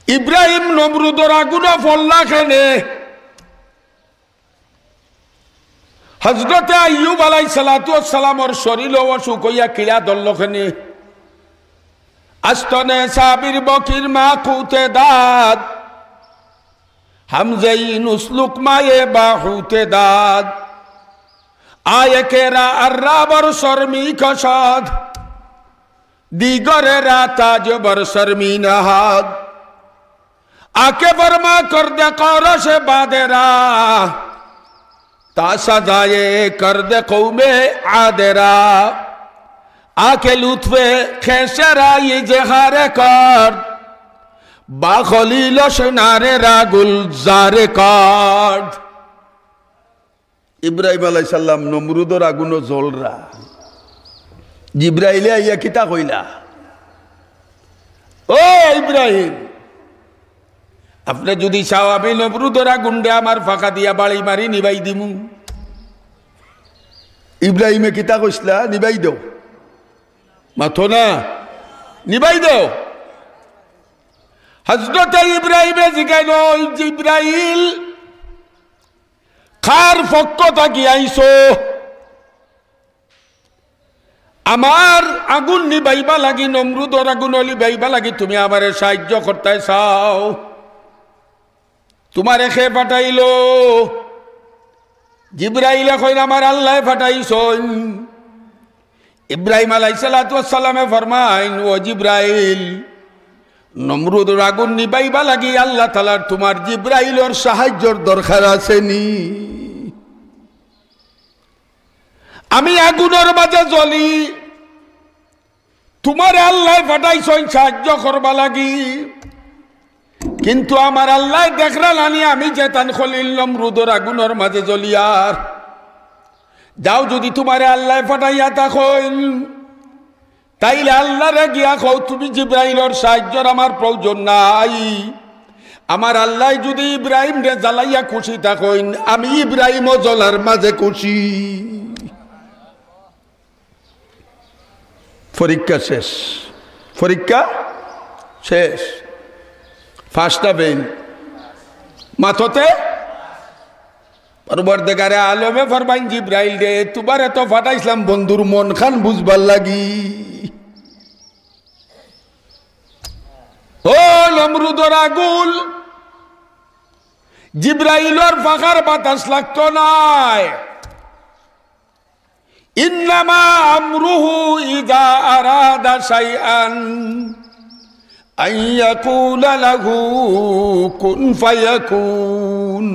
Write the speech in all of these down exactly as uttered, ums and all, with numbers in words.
ইব্রাহিম নমরুদর আগুনো পড়লা কেনে? হজরতে আইয়ুব আলাইহিস সালাতু ওয়াস সালামর শরীলো অসুখ অইয়া কিড়া ধরলো কেনে? আস্তনে সাবির বকির মা কুতে দাদ, হামজে ইন উসলুক মায়ে বা হুতে দাদ। আয়ে কেরা আর্রা বর শর্মি কসদ, দিগরে রা তাজ বর শর্মি নাহাদ। আকে ফরমা কর দে করশে বাদেরা, তা সাজায়ে কর দে কৌমে আদেরা। আকে লুৎফে খেসেরা ইজহারে কর, বা খলিল সেনারে রা গুলজারে কর। ইব্রাহিম আলাইহিস সালাম নমরুদর আগুনো জ্বলরা। জিব্রাইলে আইয়া কিতা কইলা? "ও ইব্রাহিম, আপনে যুদি চাও আমি নমরুদর আগুনরে আমার ফাঁকা দিয়া বাড়ি মারি নিবাই দিমু।" ইব্রাহিমে কিতা কইছলা? "নিবাই দেও।" মাতো না, "নিবাই দেও।" হজরতে ইব্রাহিমে জিগাইল, "ওই জিব্রাইল, কার পক্ষ থাকি আইছো? আমার আগুন নিবাইবা লাগি, নমরুদর আগুন নিবাইবা লাগি তুমি আমারে সাহায্য করতায় চাও? তুমারে কে পাঠাইলো?" জিব্রাইলে কইন, "আমার আল্লায় পাঠাইছইন।" ইব্রাহিম আলাইহিস সালাতু ওয়াস সালামে ফরমাইন, "ও জিব্রাইল, নমরুদর আগুন নিবাইবা লাগি আল্লাহ তাআলার তুমার জিব্রাইলর সাহায্যর দরকার আছে নি?" আমি আগুনর মাঝে জ্বলি, তুমারে আল্লায় পাঠাইছইন সাহায্য করবা লাগি, কিন্তু আমার আল্লায় দেখরা নানি আমি যেতান খলিল নমরুদর আগুনর মাঝে জ্বলিয়ার। যাও, যুদি তুমারে আল্লায় পাঠাইয়া থাকইন, তাইলে আল্লারে গিয়া কও, "তুমি জিব্রাইলর সাহায্যর আমার প্রয়োজন নাই। আমার আল্লায় যুদি ইব্রাহিমরে জ্বালাইয়া খুশি থাকইন, আমি ইব্রাহিমও জ্বলার মাঝে খুশি।" পরীক্ষা শেষ, পরীক্ষা শেষ। ফার্স্ট বেইন মাততে পরওয়ারদিগারে আলমে ফরমাইন, "জিব্রাইল রে, তুমারে তো পাঠাইছলাম বন্ধুর মন খান বুঝবার লাগি।" ও নমরুদর আগুন, জিব্রাইলর ফাঁকার বাতাস লাগতো নায়। إنما أمره إذا أراد شيئا أن يقول له كن فيكون।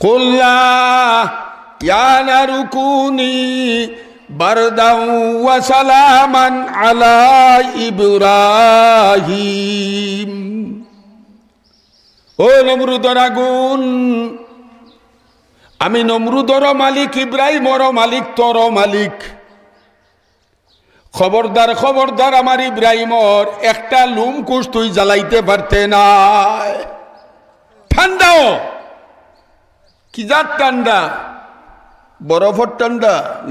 قلنا يا نار كوني بردا وسلاما على إبراهيم। ও নমরুদর আগুন, আমি নমরুদরও মালিক, ইব্রাহিমরও মালিক, তোরও মালিক। খবরদার, খবরদার, আমার ইব্রাহিমর একটা লোমকুশ তুই জ্বালাইতে পারতে নায়। ঠান্ডাও, কি জাত ঠান্ডা? বরফর ঠান্ডা।